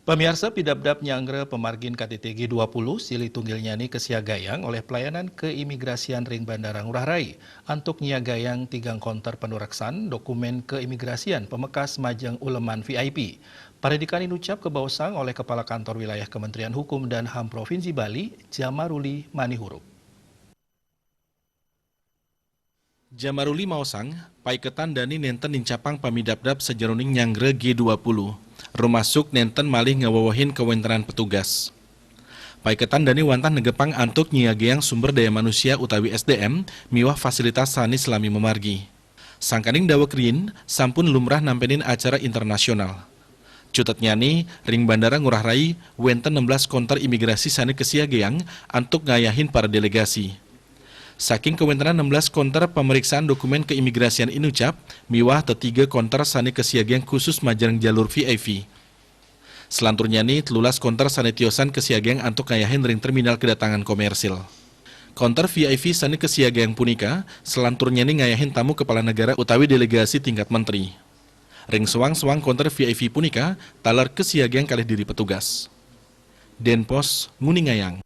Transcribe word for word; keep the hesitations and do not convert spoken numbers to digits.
Pamiarsa, pidabdab nyanggra pamargin K T T G dua puluh silih tunggilnyani kasiagayang oleh Pelayanan Keimigrasian ring Bandara Ngurah Rai antuk nyiagayang tigang konter panureksan dokumen keimigrasian pamekas majeng uleman V I P. Paradikan inucap kabaosang oleh Kepala Kantor Wilayah Kementerian Hukum dan HAM Provinsi Bali, Jamaruli Manihurup. Jamaruli maosang, paiketan dani nenten nincapang pamidabdab sajeroning nyanggra G dua puluh, rumasuk nenten malih ngawewehin kawentenan petugas. Paiketan dani wantah negepang antuk nyiagayang sumber daya manusia utawi S D M miwah fasilitas sane salami mamargi. Sangkaning daweg riin sampun lumrah nampenin acara internasional. Cutetnyane, ring Bandara Ngurah Rai wenten enam belas konter imigrasi sane kasiagayang antuk ngayahin para delegasi. Saking kawentenan enam belas konter pameriksaan dokumen keimigrasian inucap miwah tetiga konter sane kasiagayang khusus majeng jalur V I P. Selanturnyane, telulas konter sane tiosan kasiagayang antuk ngayahin ring terminal kedatangan komersil. Konter V I P sane kasiagayang punika selanturnyane ngayahin tamu kepala negara utawi delegasi tingkat menteri. Ring soang-soang konter V I P punika taler kasiagayang kalih diri petugas. Denpos nguningayang.